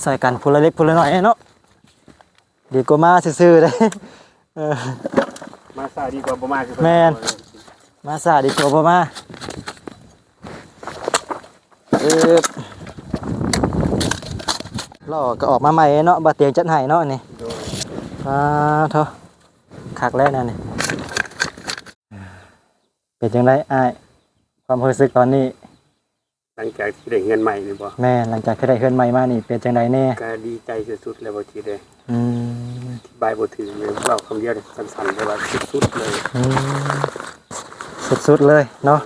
ຊ່ອຍກັນຜູ້ລະເລັກຜູ້ລະນ້ອຍເນາະ ດີກວ່າມາຊື່ໆເດ້. ເອີ ມາຊ້າດີກວ່າບໍ່ມາຄືກັນ. ແມ່ນ ມາຊ້າດີກວ່າບໍ່ມາ. ເອີ ລໍ້ກໍອອກມາໃໝ່ເນາະ ບ່າວຕຽງຈັດໃຫ້ເນາະນີ້. ໂດຍ ອາ ໂທ້ ຄັກແລ້ວແນວນີ້. ເປັນຈັ່ງໃດອ້າຍ ຄວາມຮູ້ສຶກຕອນນີ້? ຫຼັງຈາກທີ່ໄດ້ເຮືອນໃໝ່ນີ້ບໍ? ແມ່ນ ຫຼັງຈາກທີ່ໄດ້ເຮືອນໃໝ່ມານີ້ເປັນຈັ່ງໃດແດ່? ກໍດີໃຈສຸດໆແລ້ວ ບໍ່ຊິໄດ້ ອືມ ອະທິບາຍບໍ່ຖືກເລີຍ ເວົ້າຄຳດຽວສັ້ນໆ ແຕ່ວ່າສຸດໆເລີຍ. ອືມ ສຸດໆເລີຍເນາະ.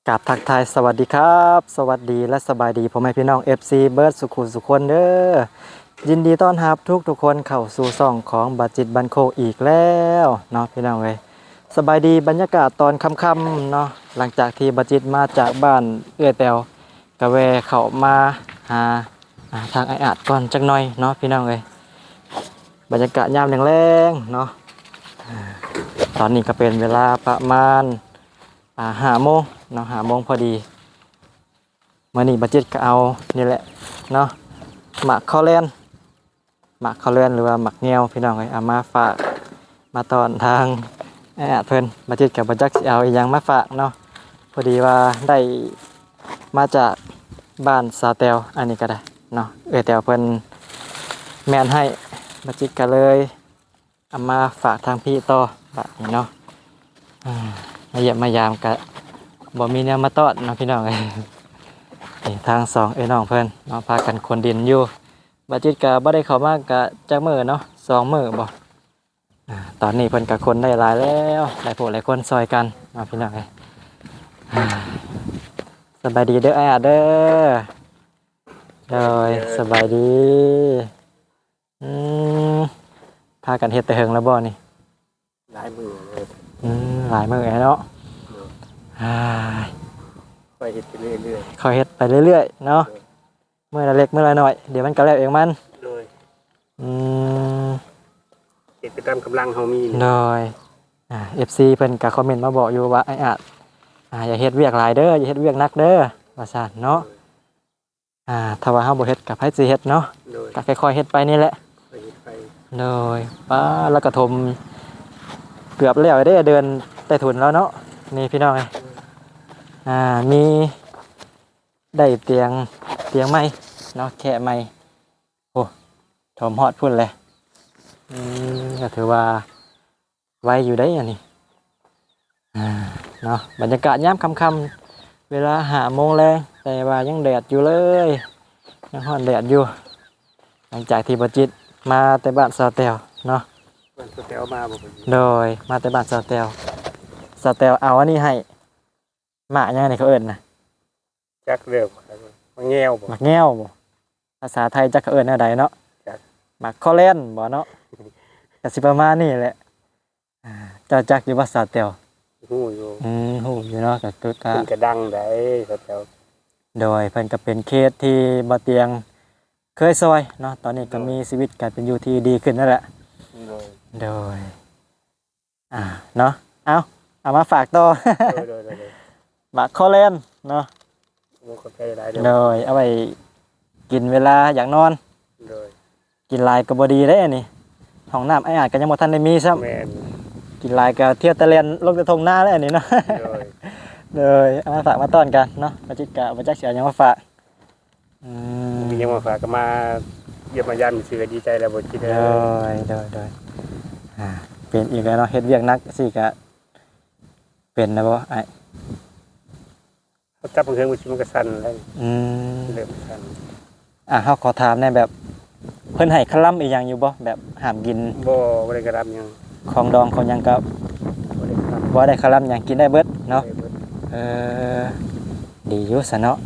ກາບທັກທາຍສະຫວັດດີຄັບ ສະຫວັດດີ ແລະ ສະບາຍດີພໍ່ແມ່ພີ່ນ້ອງ ເອັຟຊີ ເບິດສຸຂູສຸຄົນເດີ. ຍິນດີຕ້ອນຮັບທຸກໆຄົນເຂົ້າສູ່ຊ່ອງຂອງບາຈິດບ້ານໂຄກອີກແລ້ວເນາະ ພີ່ນ້ອງເອີຍ. ສະບາຍດີບັນຍາກາດຕອນຄ່ຳໆເນາະ ຫຼັງຈາກທີ່ບາຈິດມາຈາກບ້ານເອື້ອຍແຕວ ກະແວ່ເຂົ້າມາຫາ ອາ ທາງອ້າຍອາດກ່ອນຈັກໜ່ອຍເນາະ ພີ່ນ້ອງເອີຍ. ບັນຍາກາດຍາມແລງໆເນາະ ອາ ຕອນນີ້ກະເປັນເວລາປະມານ ອາ ຫ້າໂມງເນາະ ຫ້າໂມງພໍດີ. ມື້ນີ້ບາຈິດກະເອົານີ້ແຫຼະເນາະ ໝາກຄໍແລນ ໝາກເຂົ້າເລືອນ ຫຼືວ່າໝາກແງວ ພີ່ນ້ອງເອີຍ ເອົາມາຝາກມາຕ້ອນທາງອ້າຍອາດເພິ່ນ. ບາຈິດກໍບໍ່ຈັກຊິເອົາອີ່ຫຍັງມາຝາກເນາະ ພໍດີວ່າໄດ້ມາຈາກບ້ານສາວແຕວ ອັນນີ້ກໍໄດ້ເນາະ ເອື້ອຍແຕວເພິ່ນແມ່ນໃຫ້ ບາຈິດກໍເລີຍເອົາມາຝາກທາງພີ້ຕໍ່ບາດນີ້ເນາະ. ອາ ມາຢ້ຽມມາຢາມກະບໍ່ມີແນວມາຕ້ອນເນາະ ພີ່ນ້ອງເອີຍ. ນີ້ທາງສອງເອື້ອຍນ້ອງເພິ່ນເນາະ ພາກັນຂົນດິນຢູ່. ບາຈິດກະບໍ່ໄດ້ເຂົ້າມາກະຈັກມື້ເນາະ ສອງມື້ບໍ? ອາ ຕອນນີ້ເພິ່ນກະຂົນໄດ້ຫຼາຍແລ້ວ ຫຼາຍຜູ້ຫຼາຍຄົນຊ່ອຍກັນເນາະ ພີ່ນ້ອງເອີຍ. ອາ ສະບາຍດີເດີອ້າຍອາດເດີ. ໂດຍ ສະບາຍດີ. ອືມ ພາກັນເຮັດແຕ່ເຫິງແລ້ວບໍ່ນີ້? ຫຼາຍມື້ເລີຍ. ອືມ ຫຼາຍມື້ແລ້ວເນາະ. ໂດຍ ອ້າຍ ຄ່ອຍເຮັດໄປເລື້ອຍໆ ຄ່ອຍເຮັດໄປເລື້ອຍໆເນາະ. ໂດຍ ມື້ລະເລັກມື້ລະໜ້ອຍ ດຽວມັນກໍແລ້ວເອງມັນ. ໂດຍ ອືມ ເຮັດໄປຕາມກຳລັງເຮົາມີ. ໂດຍ ອາ ເອັຟຊີ ເພິ່ນກໍຄອມເມັນມາບອກຢູ່ວ່າ ອ້າຍອາດ ອາ ຢ່າເຮັດວຽກຫຼາຍເດີ ຢ່າເຮັດວຽກໜັກເດີ ວ່າຊັ້ນເນາະ. ໂດຍ ອາ ຖ້າວ່າເຮົາບໍ່ເຮັດກໍໃຜຊິເຮັດເນາະ. ໂດຍ ກໍຄ່ອຍໆເຮັດໄປນີ້ແຫຼະ ຄ່ອຍເຮັດໄປ. ໂດຍ ປ້າ ລະກະຖົມເກືອບແລ້ວເດ້ ເດີນໃຕ້ຖົນແລ້ວເນາະ. ນີ້ພີ່ນ້ອງເອີຍ ອາ ມີໄດ້ຕຽງ ຕຽງໃໝ່ເນາະ ແຄະໃໝ່. ໂອ້ ຖົມຮອດພຸ້ນແຫຼະ. ອືມ ກໍຖືວ່າ ໄວຢູ່ເດ້ອັນນີ້ ອາ ເນາະ. ບັນຍາກາດຍາມຄ່ຳໆ ເວລາຫ້າໂມງແລງ ແຕ່ວ່າຍັງແດດຢູ່ເລີຍ ຍັງຮ້ອນແດດຢູ່. ຫຼັງຈາກທີ່ບໍ່ຈິດມາແຕ່ບ້ານສາວແຕວເນາະ. ບ້ານສາວແຕວມາບໍ່? ໂດຍ ມາແຕ່ບ້ານສາວແຕວ. ສາວແຕວເອົາອັນນີ້ໃຫ້ ໝາກຫຍັງນີ້ເຂົາເອີ້ນນະ? ຈັກເດີ ໝາກແງວບໍ? ໝາກແງວບໍ? ພາສາໄທຈັກເຂົາເອີ້ນແນວໃດເນາະ? ຈັກ ໝາກຄໍແລນບໍເນາະ? ກະຊິປະມານນີ້ແຫຼະ. ອາ ເຈົ້າຈັກຢູ່ບໍ່ສາວແຕວ? ຮູ້ຢູ່. ອືມ ຮູ້ຢູ່ເນາະ ກະຄືກະ ເພິ່ນກະດັງໃດສາວແຕວ. ໂດຍ ເພິ່ນກະເປັນເຂດທີ່ບໍ່ຕຽງເຄີຍຊ່ອຍເນາະ ຕອນນີ້ກະ ໂດຍ ມີຊີວິດການເປັນຢູ່ທີ່ດີຂຶ້ນແລ້ວແຫຼະ. ໂດຍ ໂດຍ ອາ ເນາະ ເອົາ ເອົາມາຝາກຕໍ່. ໂດຍ ໂດຍ ໂດຍ ໂດຍ ໝາກຄໍແລນເນາະ. ໂອ້ ຂອບໃຈຫຼາຍເດີ. ໂດຍ ເອົາໄວ້ກິນເວລາຢາກນອນ. ໂດຍ ກິນຫຼາຍກໍບໍ່ດີເດ້ອັນນີ້ ຫ້ອງນ້ຳອ້າຍອາດກໍຍັງບໍ່ທັນໄດ້ມີຊ້ຳ. ແມ່ນ ກິນຫຼາຍກໍທ່ຽວແຕ່ແລ່ນລົງແຕ່ທົ່ງນາແລ້ວອັນນີ້ເນາະ. ໂດຍ ໂດຍ ເອົາມາຝາກມາຕ້ອນກັນເນາະ. ບໍ່ຈິດກໍບໍ່ຈັກຊິເອົາຫຍັງມາຝາກ. ອືມ ມີຫຍັງມາຝາກກໍມາຢ້ຽມມາຢາມຊື່ກໍດີໃຈແລ້ວ ບໍ່ຈິດເອີຍ. ໂດຍ ໂດຍ ໂດຍ ອາ ເປັນອີກແລ້ວເນາະ ເຮັດວຽກໜັກຊີ້ກໍເປັນນະບໍ່ອ້າຍ? ເຮົາຈັບເທິງມັນຊິ ມັນກໍສັ່ນແລ້ວ. ອືມ ເລີ່ມສັ່ນ. ອາ ເຮົາຂໍຖາມແດ່ ແບບເພິ່ນໃຫ້ຄະລຳອີ່ຫຍັງຢູ່ບໍ່? ແບບຫ້າມກິນ. ບໍ່ ບໍ່ໄດ້ຄະລຳຫຍັງ. ຂອງດອງຂອງຫຍັງກໍບໍ່ໄດ້ຄະລຳ ບໍ່ໄດ້ຄະລຳຫຍັງ ກິນໄດ້ເບິດເນາະ. ກິນໄດ້ເບິດ. ເອີ ດີຢູ່ຊະເນາະ.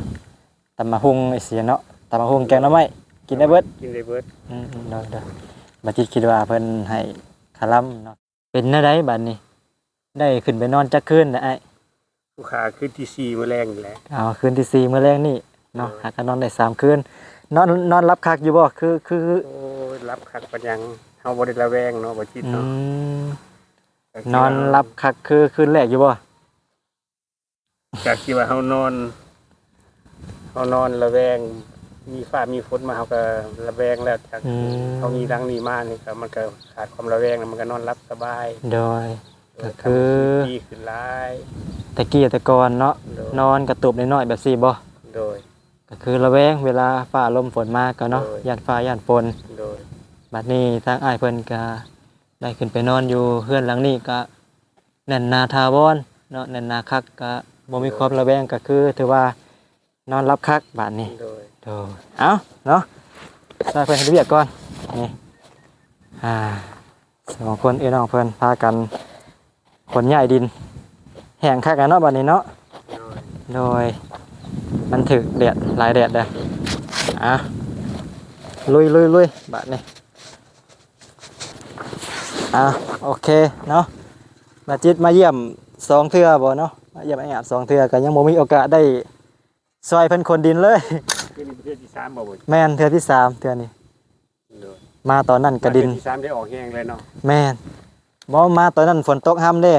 ຕຳໝາກຫຸ່ງຈັ່ງຊີ້ເນາະ ຕຳໝາກຫຸ່ງແກງໜໍ່ໄມ້ ກິນໄດ້ເບິດ. ກິນໄດ້ເບິດ. ອືມ ໂດຍ ໂດຍ. ບໍ່ຈິດຄິດວ່າເພິ່ນໃຫ້ຄະລຳເນາະ. ເປັນແນວໃດບາດນີ້ ໄດ້ຂຶ້ນໄປນອນຈັກຄືນແລ້ວອ້າຍ? ຜູ້ຂ້າຄືນທີສີ່ມື້ແລງນີ້ແຫຼະ. ອໍ ຄືນທີສີ່ມື້ແລງນີ້ເນາະ. ໂດຍ ຫາກະນອນໄດ້ສາມຄືນ. ນອນ ນອນຫຼັບຄັກຢູ່ບໍ່? ຄື ຄື ໂອ້ຍ ຫຼັບຄັກປານຫຍັງ ເຮົາບໍ່ໄດ້ລະແວງເນາະ ບໍ່ຈິດເນາະ. ອືມ ນອນຫຼັບຄັກຄືຄືນແລກຢູ່ບໍ່? ຈາກທີ່ວ່າເຮົານອນ ເຮົານອນລະແວງ ມີຟ້າມີຝົນມາ ເຮົາກໍລະແວງແລ້ວ. ຈາກ ອືມ ເຮົາມີຫຼັງນີ້ມານີ້ ກໍ ມັນກໍຂາດຄວາມລະແວງ ແລ້ວມັນກໍນອນຫຼັບສະບາຍ. ໂດຍ ໂດຍ ກໍຄື ທຳໃຫ້ຊີວິດດີຂຶ້ນຫຼາຍ ແຕ່ກີ້ແຕ່ກ່ອນເນາະ. ໂດຍ ນອນກະຕູບນ້ອຍໆແບບຊີ້ບໍ່? ໂດຍ ກໍຄືລະແວງເວລາຟ້າລົມຝົນມາກໍເນາະ. ໂດຍ ຢ້ານຟ້າຢ້ານຝົນ. ໂດຍ ບັດນີ້ທາງອ້າຍເພິ່ນກໍໄດ້ຂຶ້ນໄປນອນຢູ່ເຮືອນຫຼັງນີ້ ກໍແໜ້ນໜາຖາວອນເນາະ ແໜ້ນໜາຄັກ ກໍບໍ່ມີ ໂດຍ ຄວາມລະແວງ ກໍຄືຖືວ່ານອນຫຼັບຄັກບາດນີ້. ໂດຍ ໂດຍ ເອົ້າເນາະ ຊ່ວຍເພິ່ນເຮັດວຽກກ່ອນ. ນີ້ ອ່າ ສອງຄົນເອື້ອຍນ້ອງເພິ່ນພາກັນ ຂົນຍ້າຍດິນ ແຫ້ງຄັກແລ້ວເນາະບາດນີ້ເນາະ. ໂດຍ ໂດຍ ມັນຖືກແດດ ຫຼາຍແດດເດ້. ອ່ະ ລຸຍໆໆ ບາດນີ້. ອ່ະ ໂອເຄເນາະ ບາຈິດມາຢ້ຽມສອງເທື່ອບໍ່ເນາະ ມາຢ້ຽມອ້າຍອາດສອງເທື່ອ ກໍຍັງບໍ່ມີໂອກາດໄດ້ຊ່ອຍເພິ່ນຂົນດິນເລີຍ. ຄືນີ້ເທື່ອທີສາມບໍ່? ແມ່ນ ເທື່ອທີສາມ ເທື່ອນີ້. ໂດຍ ມາຕອນນັ້ນກະດິນ ມາເທື່ອທີສາມໄດ້ອອກແຮງເລີຍເນາະ. ແມ່ນ ບໍ່ ມາຕອນນັ້ນຝົນຕົກຮຳເດ້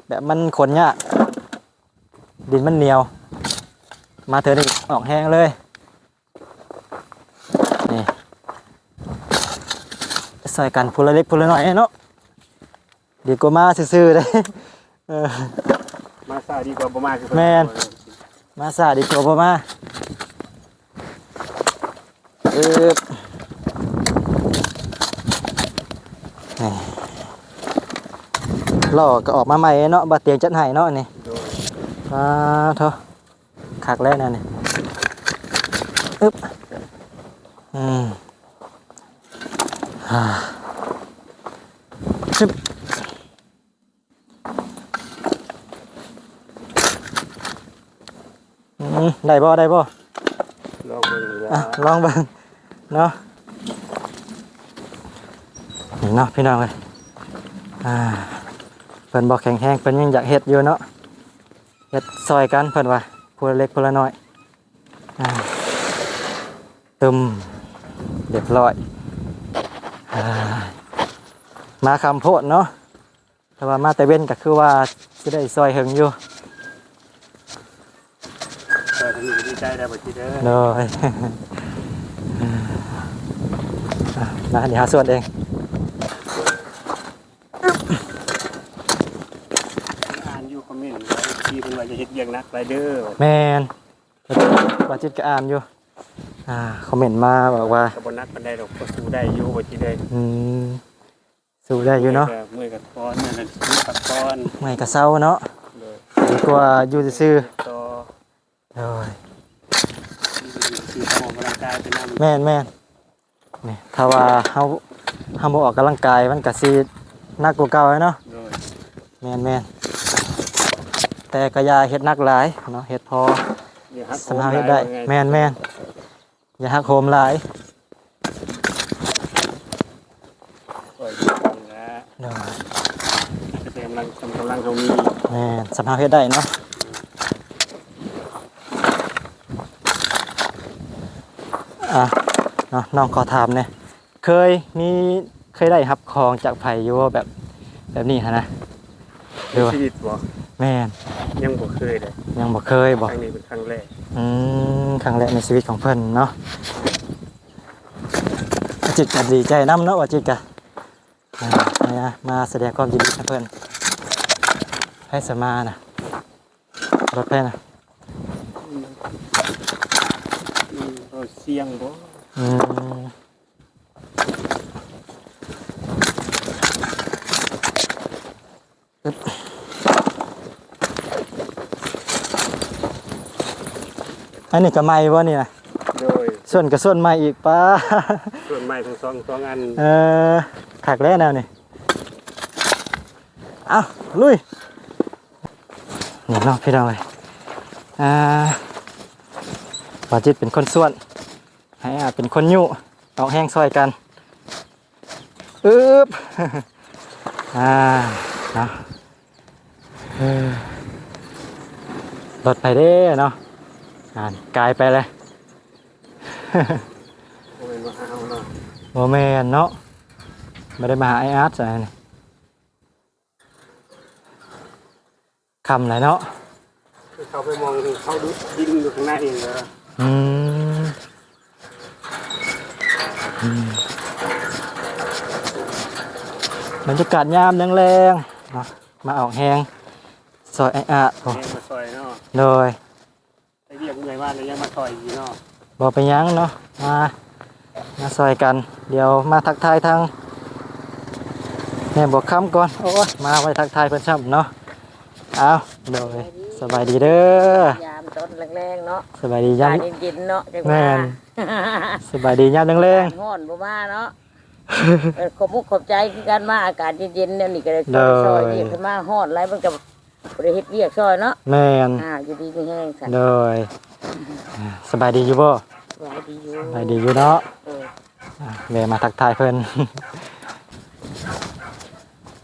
ແບບມັນຂົນຍາກ ດິນມັນໜຽວ. ມາເທື່ອນີ້ອອກແຮງເລີຍ. ນີ້ ຊ່ອຍກັນຜູ້ລະເລັກຜູ້ລະນ້ອຍເນາະ. ດີກວ່າມາຊື່ໆເດ້. ເອີ ມາຊ້າດີກວ່າບໍ່ມາຄືເພິ່ນ. ແມ່ນ ມາຊ້າດີກວ່າບໍ່ມາ. ເອີ ນີ້ ລໍ້ກໍອອກມາໃໝ່ເນາະ ບ່າວຕຽງຈັດໃຫ້ເນາະນີ້. ໂດຍ ປາໂທ້ ຄັກແລ້ວແນວນີ້. ອຶບ ອືມ ຮາ ຊຶບ ອືມ ໄດ້ບໍ່ ໄດ້ບໍ່? ລອງເບິ່ງ ອ່ະ ລອງເບິ່ງເນາະ. ນີ້ເນາະ ພີ່ນ້ອງເອີຍ ອ່າ ເພິ່ນບໍ່ແຂງແຮງ ເພິ່ນຍັງຢາກເຮັດຢູ່ເນາະ. ເຮັດຊ່ອຍກັນເພິ່ນວ່າ ຜູ້ລະເລັກຜູ້ລະນ້ອຍ. ອ່າ ຕຶມ ຮຽບຮ້ອຍ. ອ່າ ມາຄ່ຳໂພດເນາະ ແຕ່ວ່າມາແຕ່ເວັນກໍຄືວ່າຊິໄດ້ຊ່ອຍເຖິງຢູ່. ຊ່ອຍເຖິງນີ້ກໍດີໃຈແລ້ວ ບໍ່ຈິດເອີຍ. ໂດຍ ອ່າ ມາ ດຽວຫາສວນເອງ. ອ່ານຢູ່ຄອມເມັນ ເອັຟຊີ ເພິ່ນວ່າຢ່າເຮັດວຽກໜັກຫຼາຍເດີ. ແມ່ນ ບ່າວຈິດກໍອ່ານຢູ່ ອ່າ ຄອມເມັນມາບອກວ່າ ກໍບໍ່ໜັກປານໃດດອກ ກໍສູ້ໄດ້ຢູ່ ບໍ່ຈິດເອີຍ. ອືມ ສູ້ໄດ້ຢູ່ເນາະ. ເມື່ອຍກໍ ເມື່ອຍກໍຜ່ອນ ອັນນັ້ນ ພັກຜ່ອນ ເມື່ອຍກໍເຊົາເນາະ. ໂດຍ ດີກວ່າຢູ່ຊື່ໆ ຕໍ່. ໂດຍ ອອກກຳລັງກາຍໄປນຳ. ແມ່ນໆ ນີ້ ຖ້າວ່າເຮົາ ເຮົາບໍ່ອອກກຳລັງກາຍ ມັນກໍຊິໜັກກວ່າເກົ່າເນາະ. ໂດຍ ແມ່ນໆ ແຕ່ກໍຢ່າເຮັດໜັກຫຼາຍເນາະ ເຮັດພໍ ຢ່າຫັກໂຫມ ສ່ຳເຮົາເຮັດໄດ້. ຫຼາຍ ແມ່ນໆ ຢ່າຫັກໂຫມຫຼາຍ. ໂດຍ ແຕ່ກຳລັງ ສ່ຳກຳລັງເຮົາມີ. ແມ່ນ ສ່ຳເຮົາເຮັດໄດ້ເນາະ. ອ່ະ ເນາະ ນ້ອງຂໍຖາມແດ່ ເຄີຍມີ ເຄີຍໄດ້ຮັບຂອງຈາກໃຜຢູ່ບໍ່ ແບບ ແບບນີ້ຫັ້ນນະ? ໃນຊີວິດບໍ່? ແມ່ນ ຍັງບໍ່ເຄີຍເດ້. ຍັງບໍ່ເຄີຍບໍ່? ຄັ້ງນີ້ເປັນຄັ້ງແລກ. ອືມ ຄັ້ງແລກໃນຊີວິດຂອງເພິ່ນເນາະ. ອາຈິດກໍດີໃຈນຳເນາະ ອາຈິດກໍ ອ່າ ມາສະແດງຄວາມຍິນດີນຳເພິ່ນ. ໃຜສະມານະ? ລົດໃຜນະ? ອືມ ອືມ ລົດສຽງບໍ່? ອືມ ອັນນີ້ກໍໃໝ່ບໍ່ນີ້ນະ? ໂດຍ ສ່ວນກໍສ່ວນໃໝ່ອີກ. ປ້າ ສ່ວນໃໝ່ທັງສອງ ສອງອັນ. ເອີ ຄັກແລ້ວແນວນີ້. ເອົ້າ ລຸຍ. ນີ້ເນາະ ພີ່ນ້ອງເອີຍ ອ່າ ບ່າວຈິດເປັນຄົນສ່ວນ ໃຫ້ອາເປັນຄົນຍູ້ ອອກແຮງຊ່ອຍກັນ. ອຶບ ອ່າ ເນາະ ເອີ ລົດໃຜເດ້ເນາະ? ອ່າ ກາຍໄປເລີຍ. ບໍ່ແມ່ນວ່າເຮົາເນາະ. ບໍ່ແມ່ນເນາະ ບໍ່ໄດ້ມາຫາອ້າຍອາດໃສນີ້. ຄ່ຳແລ້ວເນາະ. ເຂົ້າໄປມອງເຂົາດຸດດິນຢູ່ຂ້າງໃນເອງເດີ. ອືມ ອືມ ບັນຍາກາດຍາມແລງໆເນາະ ມາອອກແຮງຊ່ອຍອ້າຍອາດ. ໂອ້ ແຮງມາຊ່ອຍເນາະ. ໂດຍ. ໄປວຽກເມື່ອຍມາແລ້ວຍັງມາຊ່ອຍອີກເນາະ. ບໍ່ເປັນຫຍັງເນາະ ມາ ມາຊ່ອຍກັນ. ດຽວມາທັກທາຍທາງແມ່ບົວຄຳກ່ອນ. ໂອ້ຍ ມາໄວທັກທາຍເພິ່ນຊ້ຳເນາະ. ອ້າວ ໂດຍ ສະບາຍດີເດີ ຍາມຕອນແລງໆເນາະ. ສະບາຍດີຍາມເຢັນໆເນາະ ຈັ່ງມາ. ແມ່ນ ສະບາຍດີຍາມແລງໆ. ຮ້ອນບໍ່ມາເນາະ. ເອີ ຂອບມຸກຂອບໃຈຄືກັນ ມາອາກາດເຢັນໆ ແນວນີ້ກໍໄດ້ຊ່ອຍ ໂດຍ ຊ່ອຍວຽກ. ມາຮ້ອນຫຼາຍມັນກໍ ບໍ່ໄດ້ເຮັດວຽກຊ່ອຍເນາະ. ແມ່ນ. ອ່າ ຢູ່ດີມີແຮງຊັ້ນ. ໂດຍ. ອ່າ ສະບາຍດີຢູ່ບໍ່? ສະບາຍດີຢູ່. ສະບາຍດີຢູ່ເນາະ. ເອີ ອ່າ ແວ່ມາທັກທາຍເພິ່ນ.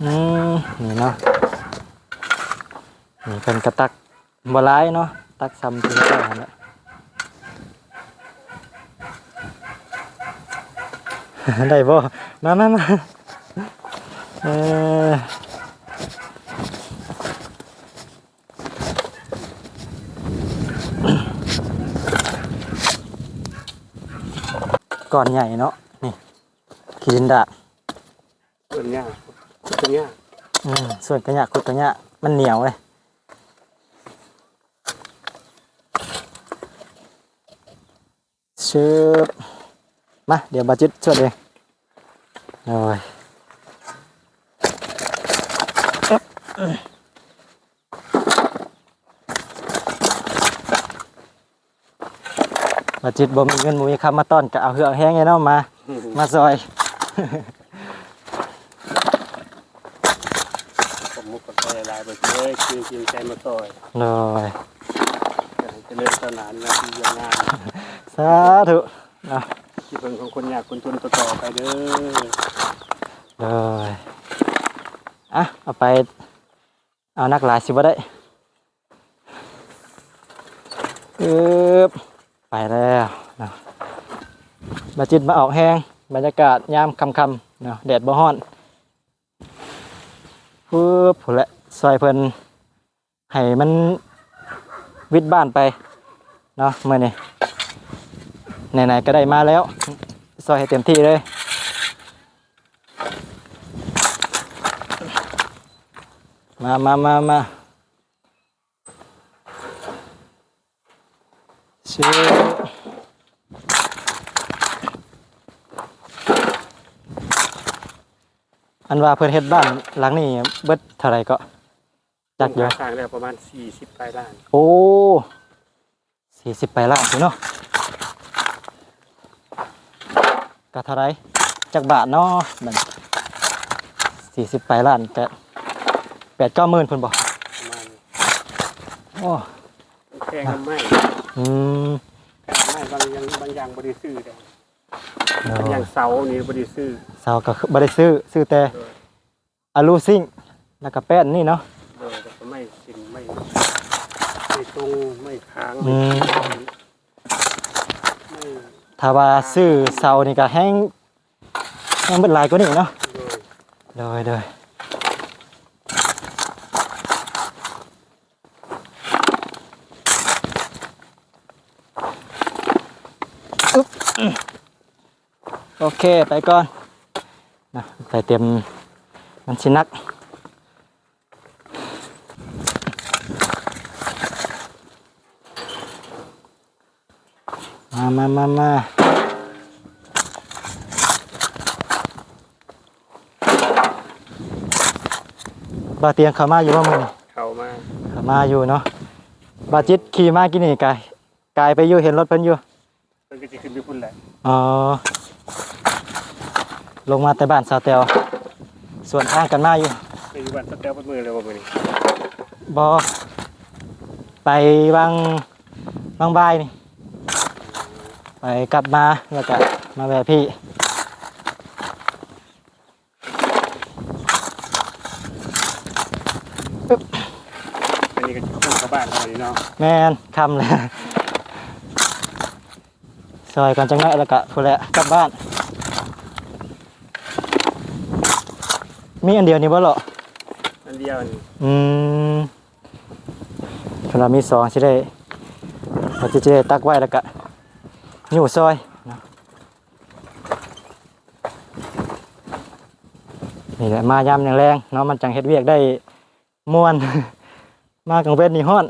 ອືມ ນີ້ເນາະ ນີ້ເພິ່ນກະຕັກບໍ່ຫຼາຍເນາະ ຕັກສ່ຳທີ່ເຈົ້າຫັ້ນແຫຼະ. ໄດ້ບໍ່? ມາ ມາ ມາ ເອີ ກ້ອນໃຫຍ່ເນາະ ນີ້ ຂີ້ດິນດາດ. ສ່ວນຫຍ້າ ຂຸດເປັນຫຍ້າ. ອືມ ສ່ວນກະຫຍ້າ ຂຸດກະຫຍ້າ ມັນໜຽວເລີຍ. ຊຶບ ມາ ດຽວບ່າວຈິດຊ່ວຍເອງ. ໂອ້ຍ ບ່າວຈິດບໍ່ມີເງິນບໍ່ມີຄຳມາຕ້ອນ ກະເອົາເຫື່ອເອົາແຮງເນາະ ມາ ມາຊ່ອຍ. ຂອບມຸກຂອບໃຈຫຼາຍໆ ເບິດເລີຍ ທີ່ເອົາໃຈມາຊ່ອຍ. ໂດຍ. ຂໍໃຫ້ຈະເລີນກ້າວໜ້າໃນໜ້າທີ່ວຽກງານ. ສາທຸເນາະ. ທີ່ເພິ່ງຂອງຄົນຍາກຄົນຈົນຕໍ່ໆໄປເດີ. ໂດຍ. ອ່ະ ເອົາໄປ. ເອົາໜັກຫຼາຍຊິບໍ່ໄດ້. ອຶບ ໄປແລ້ວເນາະ. ບ່າວຈິດມາອອກແຮງ ບັນຍາກາດຍາມຄ່ຳໆເນາະ ແດດບໍ່ຮ້ອນ. ປຶບ ພຸ້ນແຫຼະ ຊ່ອຍເພິ່ນໃຫ້ມັນວິດບ້ານໄປເນາະ ມື້ນີ້ ໄຫນໆກໍໄດ້ມາແລ້ວ ຊ່ອຍໃຫ້ເຕັມທີ່ເລີຍ. ມາ ມາ ມາ ມາ ຊຶບ. ອັນວ່າເພິ່ນເຮັດບ້ານຫຼັງນີ້ເບິດເທົ່າໃດເກາະ? ຈັກຢູ່ ສ້າງແລ້ວປະມານສີ່ສິບປາຍລ້ານ. ໂອ້ ສີ່ສິບປາຍລ້ານພຸ້ນເນາະ. ກະເທົ່າໃດ ຈັກບາດເນາະ ມັນສີ່ສິບປາຍລ້ານ ກະແປດເກົ້າໝື່ນພຸ້ນບໍ່? ປະມານ. ໂອ້ ແພງນຳໄມ້. ອືມ ແພງນຳໄມ້ ບາງຢ່າງ ບາງຢ່າງບໍ່ໄດ້ຊື້ເດ້. ໂດຍ. ບາງຢ່າງເສົານີ້ບໍ່ໄດ້ຊື້. ເສົາກໍບໍ່ໄດ້ຊື້ ຊື້ແຕ່ ໂດຍ ອາລູຊິງ ແລ້ວກໍແປ້ນນີ້ເນາະ. ໂດຍ ແລ້ວກໍໄມ້ຊິນ ໄມ້ ໄມ້ຕົງ ໄມ້ຂາງ. ອືມ ໄມ້ ຖ້າວ່າຊື້ເສົານີ້ກໍແຮງ ແຮງເບິດຫຼາຍກວ່ານີ້ເນາະ. ໂດຍ ໂດຍ ໂດຍ. ອຶບ ໂອເຄ ໄປກ່ອນນະ ໄປເຕັມ ມັນຊິໜັກ. ມາ ມາ ມາ ມາ ບ່າວຕຽງເຂົ້າມາຢູ່ບໍ່ມື້ນີ້? ເຂົ້າມາ ເຂົ້າມາຢູ່ເນາະ. ບ່າວຈິດຂີ່ມາກີ້ນີ້ກະກາຍໄປຢູ່ ເຫັນລົດເພິ່ນຢູ່. ເພິ່ນກໍຊິຂຶ້ນໄປພຸ້ນແຫຼະ. ອໍ ລົງມາແຕ່ບ້ານສາວແຕວ ສວນທາງກັນມາຢູ່. ໄປຢູ່ບ້ານສາວແຕວເບິດມື້ເລີຍບໍ່ມື້ນີ້? ບໍ່ ໄປຫວ່າງ ຫວ່າງບ່າຍນີ້ ໄປກັບມາ ແລ້ວກະມາແວ່ພີ້. ອັນນີ້ກໍຊິເຂົ້າບ້ານເຮົານີ້ເນາະ. ແມ່ນ ຄ່ຳແລ້ວ ຊ່ອຍກ່ອນຈັກໜ້ອຍ ແລ້ວກະພຸ້ນແຫຼະ ກັບບ້ານ. ມີອັນດຽວນີ້ບໍ່ເລາະ? ອັນດຽວນີ້. ອືມ. ລະມີສອງ ຊິໄດ້ ເຮົາຊິໄດ້ຕັກໄວ້ ແລ້ວກະຍູ້ຊອຍເນາະ. ນີ້ແຫຼະ ມາຍາມແລງໆເນາະ ມັນຈັ່ງເຮັດວຽກໄດ້ມ່ວນ ມາກາງເວັນນີ້ຮ້ອນ.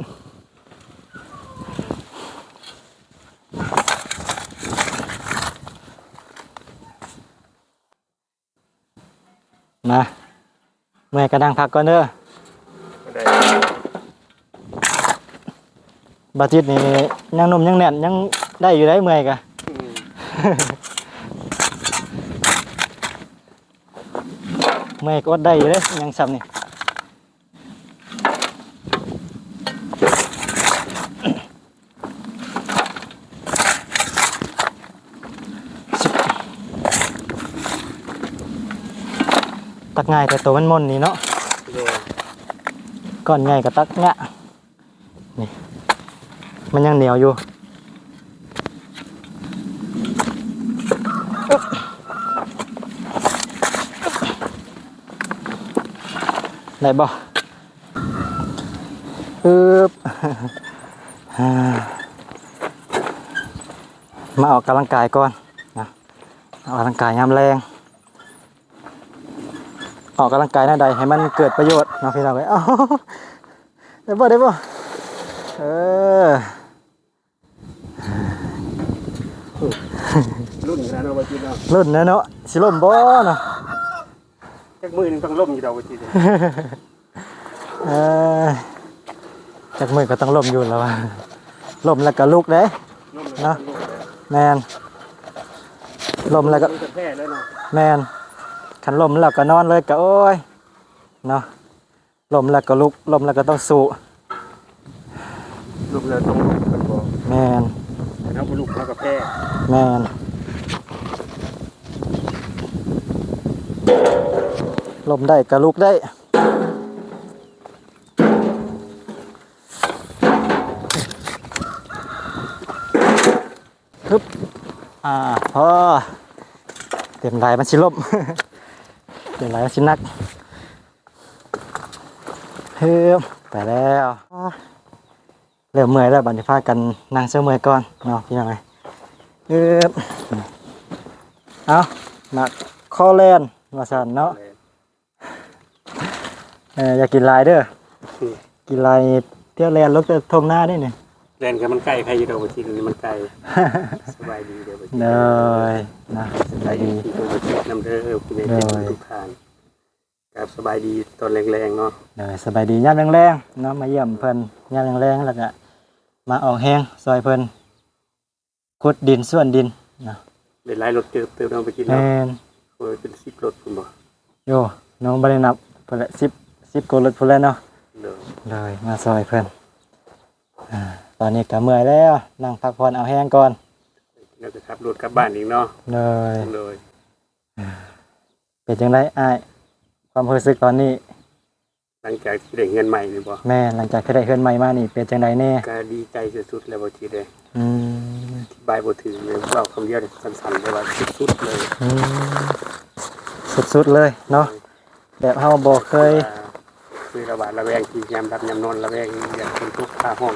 ມາ ເມື່ອຍກໍນັ່ງພັກກ່ອນເດີ. ໄດ້ ບາຈິດນີ້ຍັງໜຸ່ມຍັງແໜ້ນ ຍັງໄດ້ຢູ່ໄດ໋ ເມື່ອຍກະ ອືມ ເມື່ອຍກໍອົດໄດ້ຢູ່ເດ້ ຍັງຊ່ຳນີ້. ຕັກງ່າຍແຕ່ໂຕມັນມົນນີ້ເນາະ. ໂດຍ ກ້ອນໃຫຍ່ກໍຕັກຍາກ. ນີ້ ມັນຍັງໜຽວຢູ່. ໄດ້ບໍ່? ອຶບ ມາອອກກຳລັງກາຍກ່ອນນະ ອອກກຳລັງກາຍຍາມແລງ. ອອກກຳລັງກາຍແນວໃດໃຫ້ມັນເກີດປະໂຫຍດເນາະ ພີ່ນ້ອງເອີຍ. ເອົາ ໄດ້ບໍ່ ໄດ້ບໍ່? ເອີ ລຸ້ນຂະໜາດເນາະ ບໍ່ຈິດເນາະ ລຸ້ນແລ້ວເນາະ ຊິລົ້ມບໍ່ເນາະ. ຈັກມື້ໜຶ່ງຕ້ອງລົ້ມຢູ່ດອກ ບໍ່ຈິດເອີຍ. ເອີ ຈັກມື້ກໍຕ້ອງລົ້ມຢູ່ແລ້ວວ່າ ລົ້ມແລ້ວກໍລຸກເດ້ ລົ້ມແລ້ວກໍເນາະ ລຸກເດ້. ແມ່ນ ລົ້ມແລ້ວກໍ ແມ່ນ ຄັນລົ້ມແລ້ວກໍນອນເລີຍກໍ ໂອ້ຍ ເນາະ. ລົ້ມແລ້ວກໍລຸກ ລົ້ມແລ້ວກໍຕ້ອງສູ້. ລຸກແລ້ວຕ້ອງລຸກ ແມ່ນບໍ່? ແມ່ນ ຄັນເຮົາບໍ່ລຸກເຮົາກໍແພ້. ແມ່ນ ລົ້ມໄດ້ກໍລຸກໄດ້. ຮຶບ ອ່າ ພໍ ເຕັມຫຼາຍມັນຊິລົ້ມ ເຕັມຫຼາຍມັນຊິໜັກ. ຮຶບ ໄປແລ້ວ ເລີ່ມເມື່ອຍແລ້ວ ບັດນີ້ພາກັນນັ່ງເຊົາເມື່ອຍກ່ອນເນາະ ພີ່ນ້ອງເອີຍ. ຮຶບ ເອົາ ໝາກຄໍແລນວ່າຊັ້ນເນາະ. ເອີ ຢ່າກິນຫຼາຍເດີ ອືມ ກິນຫຼາຍນີ້ ທ່ຽວແລ່ນລົງແຕ່ທົ່ງນາເດ້ນີ້. ແລ່ນກັບມັນໄກ່ ໃຄຢູ່ດອກ ວ່າຊິນີ້ມັນໄກ່. ສະບາຍດີເດີ ໂດຍ ນະ ສະບາຍດີ ນຳເດີ ຜູ້ໃຫຍ່ ໂດຍ ທຸກທ່ານ. ກາບສະບາຍດີຕອນແລງໆເນາະ. ໂດຍ ສະບາຍດີຍາມແລງໆເນາະ ມາຢ້ຽມເພິ່ນຍາມແລງໆ ແລ້ວກະມາອອກແຮງຊ່ອຍເພິ່ນ ຂຸດດິນ ສວນດິນເນາະ. ໄດ້ຫຼາຍລົດເຕີບເຕີບເນາະ ໄປກິນເນາະ. ແມ່ນ ໂອ້ຍ ເປັນສິບລົດພຸ້ນບໍ່? ໂຍ ນ້ອງບໍ່ໄດ້ນັບ ພຸ້ນແຫຼະ ສິບ ສິບກວ່າລົດພຸ້ນແຫຼະເນາະ. ໂດຍ ໂດຍ ມາຊ່ອຍເພິ່ນ. ອ່າ ຕອນນີ້ກໍເມື່ອຍແລ້ວ ນັ່ງພັກຜ່ອນເອົາແຮງກ່ອນ ແລ້ວກໍຂັບລົດກັບບ້ານອີກເນາະ. ໂດຍ ໂດຍ ເປັນຈັ່ງໃດອ້າຍ ຄວາມຮູ້ສຶກຕອນນີ້? ຫຼັງຈາກທີ່ໄດ້ເຮືອນໃໝ່ນີ້ບໍ່? ແມ່ນ ຫຼັງຈາກທີ່ໄດ້ເຮືອນໃໝ່ມານີ້ ເປັນຈັ່ງໃດແດ່? ກໍດີໃຈສຸດໆແລ້ວ ບໍ່ຈິດເອີຍ. ອືມ ອະທິບາຍບໍ່ຖືກເລີຍ ເວົ້າຄຳດຽວສັ້ນໆ ແຕ່ວ່າສຸດໆເລີຍ. ອືມ ສຸດໆເລີຍເນາະ. ແບບເຮົາບໍ່ເຄີຍ ຄືລະຫວາດລະແວງ ທີ່ຍາມຫຼັບຍາມນອນລະແວງ ຢ້ານຝົນຕົກຟ້າຮ້ອງ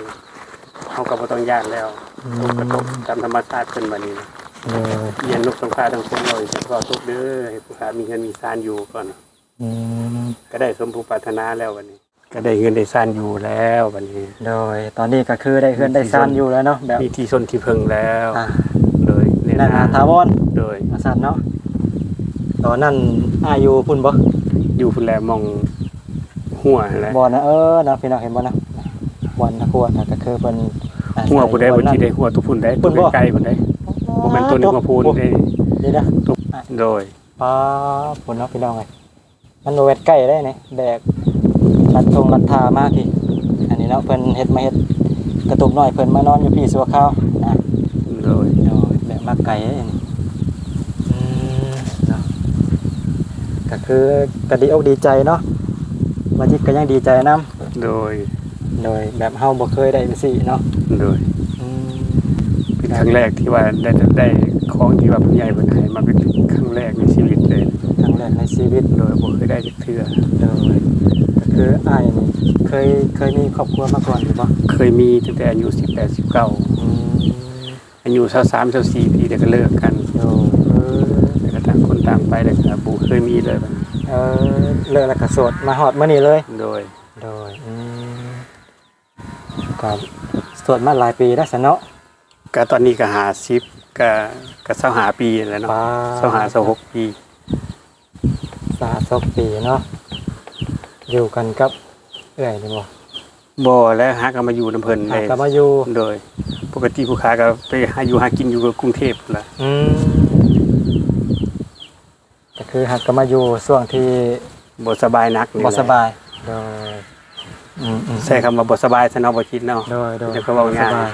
ເຮົາກໍບໍ່ຕ້ອງຢ້ານແລ້ວ. ອືມ ຕົກກໍຕົກຕາມທຳມະຊາດເພິ່ນບັດນີ້ນະ. ໂດຍ ຢ້ານນົກຕ້ອງຟ້າຕ້ອງຝົນ ເວົ້າ ເວົ້າຕົກເດີ ໃຫ້ຜູ້ຂ້າມີເຮືອນມີຊານຢູ່ກ່ອນ. ອືມ ກໍໄດ້ສົມຜູ້ປາດຖະໜາແລ້ວບັດນີ້ ກໍໄດ້ເຮືອນໄດ້ຊານຢູ່ແລ້ວບັດນີ້. ໂດຍ ຕອນນີ້ກໍຄືໄດ້ເຮືອນໄດ້ຊານຢູ່ແລ້ວເນາະ ແບບມີທີ່ຊົນທີ່ເພິ່ງແລ້ວ. ອ່າ ໂດຍ ແໜ້ນໜາຖາວອນ. ໂດຍ ວ່າຊັ້ນເນາະ. ຕອນນັ້ນອ້າຍຢູ່ພຸ້ນບໍ່? ຢູ່ພຸ້ນແຫຼະ ໝ່ອງຮົ້ວຫັ້ນແຫຼະ. ບ່ອນນະ ເອີ ເນາະ ພີ່ນ້ອງເຫັນບໍ່ເນາະ ບ່ອນຮົ້ວນະ ກໍຄືເພິ່ນອາໄສ ຮົ້ວພຸ້ນໃດ ບໍ່ຊິໄດ້ຮົ້ວຕົວພຸ້ນໃດ ພຸ້ນບໍ່? ໃກ້ໆພຸ້ນໃດ. ອໍ ບໍ່ແມ່ນຕົ້ນ ໂອ້ ຫົວໂພນເດ້ ນີ້ນະ. ໂດຍ ປາ ພຸ້ນເນາະ ພີ່ນ້ອງເອີຍ. ມັນບໍ່ແມ່ນໃກ້ເດ້ນີ້ ແບກລັດທົ່ງລັດທ່າມາພີ້. ອັນນີ້ເນາະ ເພິ່ນເຮັດມາເຮັດກະຕູບນ້ອຍ ເພິ່ນມານອນຢູ່ພີ້ຊົ່ວຄາວນະ. ໂດຍ ໂດຍ ແບກມາໄກເດ້ນີ້. ອືມ ເນາະ ກະຄືກະດີອົກດີໃຈເນາະ ວ່າຈິດກະຍັງດີໃຈນຳ. ໂດຍ ໂດຍ ແບບເຮົາບໍ່ເຄີຍໄດ້ຈັ່ງຊີ້ເນາະ. ໂດຍ ອືມ ເປັນຄັ້ງແລກທີ່ວ່າໄດ້ ໄດ້ຂອງທີ່ວ່າຜູ້ໃຫຍ່ເພິ່ນໃຫ້ມາ ເປັນຄັ້ງແລກໃນຊີວິດເລີຍ. ຄັ້ງແລກໃນຊີວິດ ໂດຍ ບໍ່ເຄີຍໄດ້ຈັກເທື່ອ. ໂດຍ ຄືອ້າຍນີ້ເຄີຍ ເຄີຍມີຄອບຄົວມາກ່ອນຢູ່ບໍ່? ເຄີຍມີຕັ້ງແຕ່ອາຍຸສິບແປດ ສິບເກົ້າ ອືມ ອາຍຸຊາວສາມ ຊາວສີ່ປີ ແລ້ວກໍເລີກກັນ. ໂດຍ ເອີ ແລ້ວກໍຕ່າງຄົນຕ່າງໄປ ແລ້ວກໍບໍ່ເຄີຍມີເລີຍບັດນີ້. ເອີ ເລີກແລ້ວກໍໂສດມາຮອດມື້ນີ້ເລີຍ? ໂດຍ ໂດຍ ອືມ ກໍໂສດມາຫຼາຍປີແລ້ວຊັ້ນເນາະ? ກະຕອນນີ້ກະຫ້າສິບ ກະ ກະຊາວຫ້າປີແລ້ວເນາະ. ປາດ ຊາວຫ້າ ຊາວຫົກປີ ຊາວຫ້າ ຊາວຫົກປີເນາະ. ຢູ່ກັນກັບເອື້ອຍນີ້ບໍ່? ບໍ່ແຫຼະ ຫາກໍມາຢູ່ນຳເພິ່ນ. ຫາກໍມາຢູ່. ໂດຍ ປົກກະຕິຜູ້ຂ້າກໍໄປຫາຢູ່ຫາກິນຢູ່ກຸງເທບພຸ້ນລະ. ອືມ ກໍຄືຫາກໍມາຢູ່ຊ່ວງທີ່ບໍ່ສະບາຍໜັກນີ້ແຫຼະ. ບໍ່ສະບາຍ. ໂດຍ ອືມໆໆ ໃຊ້ຄຳວ່າບໍ່ສະບາຍຊະເນາະ ບໍ່ຈິດເນາະ. ໂດຍໆ ແລ້ວກໍເວົ້າງ່າຍ ອືມ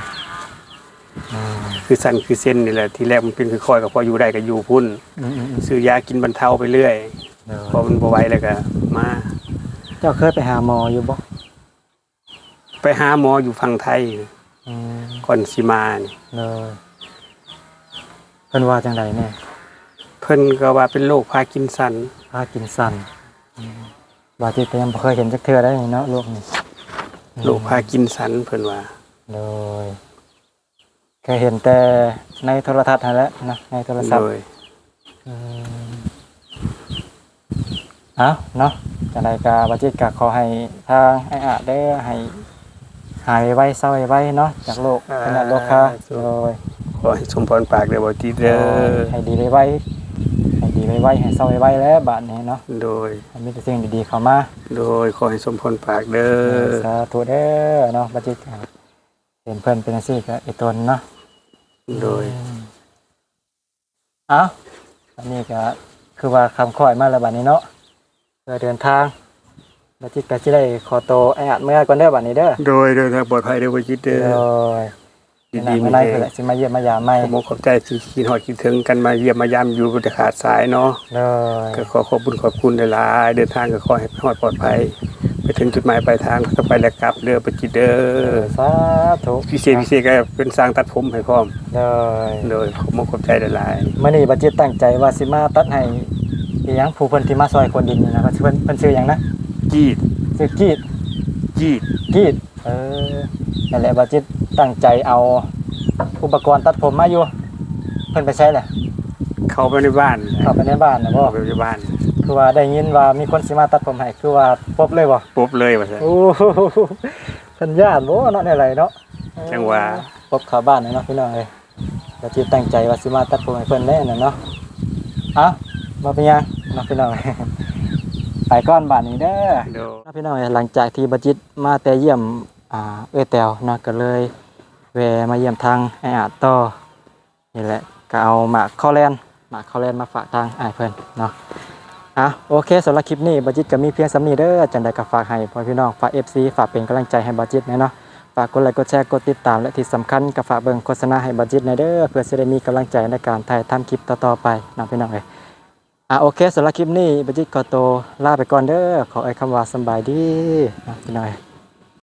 ຄືສັນຄືເຊັນນີ້ແຫຼະ. ທີແລກມັນເປັນຄ່ອຍໆ ກໍພໍຢູ່ໄດ້ ກໍຢູ່ພຸ້ນ ອືມໆໆ ຊື້ຢາກິນບັນເທົາໄປເລື້ອຍ. ໂດຍ ພໍມັນບໍ່ໄຫວແລ້ວກໍມາ. ເຈົ້າເຄີຍໄປຫາໝໍຢູ່ບໍ່? ໄປຫາໝໍຢູ່ຝັ່ງໄທ ອືມ ກ່ອນຊິມານີ້. ໂດຍ ເພິ່ນວ່າຈັ່ງໃດແດ່? ເພິ່ນກໍວ່າເປັນໂລກພາກິນສັນ. ພາກິນສັນ ອືມ ບາດນີ້ກໍຍັງບໍ່ເຄີຍເຫັນຈັກເທື່ອໄດ໋ເນາະ ໂລກນີ້. ໂລກພາກິນສັນເພິ່ນວ່າ. ໂດຍ ເຄີຍເຫັນແຕ່ໃນໂທລະທັດຫັ້ນແຫຼະເນາະ ໃນໂທລະສັບ. ໂດຍ ອືມ ເອົາເນາະ ຈັ່ງໃດກໍບາຈິດກໍຂໍໃຫ້ທາງອ້າຍອາດເດີ ໃຫ້ຫາຍໄວໆ ເຊົາໄວໆເນາະ ຈາກໂລກພະຍາດໂລຄາ. ສາທຸ. ໂດຍ ຂໍໃຫ້ສົມພອນປາກເດີບາຈິດເດີ. ໂດຍ ໃຫ້ດີໄວໆ ໃຫ້ດີໄວໆ ໃຫ້ເຊົາໄວໆແຫຼະບາດນີ້ເນາະ. ໂດຍ ໃຫ້ມີແຕ່ສິ່ງດີໆເຂົ້າມາ. ໂດຍ ຂໍໃຫ້ສົມພອນປາກເດີ. ໂດຍ ສາທຸເດີເນາະ ບາຈິດ. ເຫັນເພິ່ນເປັນຈັ່ງຊີ້ກໍອີ່ຕົນເນາະ. ໂດຍ ອືມ ເອົ້າ ອັນນີ້ກໍຄືວ່າຄ່ຳຄ້ອຍມາແລ້ວບັດນີ້ເນາະ ເພື່ອເດີນທາງ. ບາຈິດກໍຊິໄດ້ຂໍໂຕອ້າຍອາດເມືອກ່ອນເດີບັດນີ້ເດີ. ໂດຍ ເດີນທາງປອດໄພເດີບາຈິດເດີ. ໂດຍ ດີໆ ມາເດີ ຊິມາຢ້ຽມມາຢາມໃໝ່. ຂອບອົກຂອບໃຈທີ່ຄິດຮອດຄິດເຖິງກັນ ມາຢ້ຽມມາຢາມຢູ່ບໍ່ໄດ້ຂາດສາຍເນາະ. ໂດຍ ກໍຂໍຂອບບຸນຂອບຄຸນຫຼາຍໆ ເດີນທາງກໍຂໍໃຫ້ຮອດປອດໄພ ໄປເຖິງຈຸດໝາຍປາຍທາງ ທັງໄປແລະກັບເດີ ປາຈິດເດີ. ສາທຸ. ພິເສດ ພິເສດກໍເປັນຊ່າງຕັດຜົມໃຫ້ພ້ອມ. ໂດຍ ໂດຍ ຂອບອົກຂອບໃຈຫຼາຍໆ. ມື້ນີ້ປາຈິດຕັ້ງໃຈວ່າຊິມາຕັດໃຫ້ອີຫຍັງ ຜູ້ເພິ່ນທີ່ມາຊ່ອຍຂົນດິນນີ້ນະ ເພິ່ນ ເພິ່ນຊື່ຫຍັງນະ? ກີດ. ຊື່ກີດ. ກີດ ກີດ. ເອີ ນັ້ນແຫຼະ ບາຈິດຕັ້ງໃຈເອົາອຸປະກອນຕັດຜົມມາຢູ່. ເພິ່ນໄປໃສລະ? ເຂົ້າໄປໃນບ້ານ. ເຂົ້າໄປໃນບ້ານນະບໍ່? ເຂົ້າໄປໃນບ້ານ. ຄືວ່າໄດ້ຍິນວ່າມີຄົນຊິມາຕັດຜົມໃຫ້ ຄືວ່າປົບເລີຍບໍ່? ປົບເລີຍວ່າຊັ້ນ. ໂອ້ ເພິ່ນຢ້ານບໍ່ເນາະ ແນວໃດເນາະ? ຈັ່ງວ່າ ປົບເຂົ້າບ້ານເນາະ ພີ່ນ້ອງເອີຍ. ກະຊິຕັ້ງໃຈວ່າຊິມາຕັດຜົມໃຫ້ເພິ່ນແດ່ນັ້ນເນາະ. ເອົ້າ ບໍ່ເປັນຫຍັງເນາະພີ່ນ້ອງ ໄປກ່ອນບາດນີ້ເດີ. ໂດຍ ພີ່ນ້ອງເອີຍ ຫຼັງຈາກທີ່ບາຈິດມາແຕ່ຢ້ຽມ ອ່າ ເອື້ອຍແຕວເນາະ ກໍເລີຍແວ່ມາຢ້ຽມທາງອ້າຍອາດຕໍ່. ນີ້ແຫຼະ ກໍເອົາໝາກຄໍແລນ ໝາກເຂົ້າແລນມາຝາກທາງອ້າຍເພິ່ນເນາະ. ອ່ະ ໂອເຄ ສຳລັບຄລິບນີ້ບາຈິດກໍມີພຽງສ່ຳນີ້ເດີ. ຈັ່ງໃດກໍຝາກໃຫ້ພໍ່ແມ່ພີ່ນ້ອງ ຝາກເອັຟຊີ ຝາກເປັນກຳລັງໃຈໃຫ້ບາຈິດແດ່ເນາະ. ຝາກກົດໄລ ກົດແຊ ກົດຕິດຕາມ ແລະ ທີ່ສຳຄັນກໍຝາກເບິ່ງໂຄສະນາໃຫ້ບາຈິດແດ່ເດີ ເພື່ອຊິໄດ້ມີກຳລັງໃຈໃນການຖ່າຍທຳຄລິບຕໍ່ໆໄປເນາະ ພີ່ນ້ອງເອີຍ. ອ່າ ໂອເຄ ສຳລັບຄລິບນີ້ ບາຈິດຂໍໂຕລາໄປກ່ອນເດີ. ຂໍເອີ່ຍຄຳວ່າສຳບາຍດີເນາະ ພີ່ນ້ອງເອີຍ.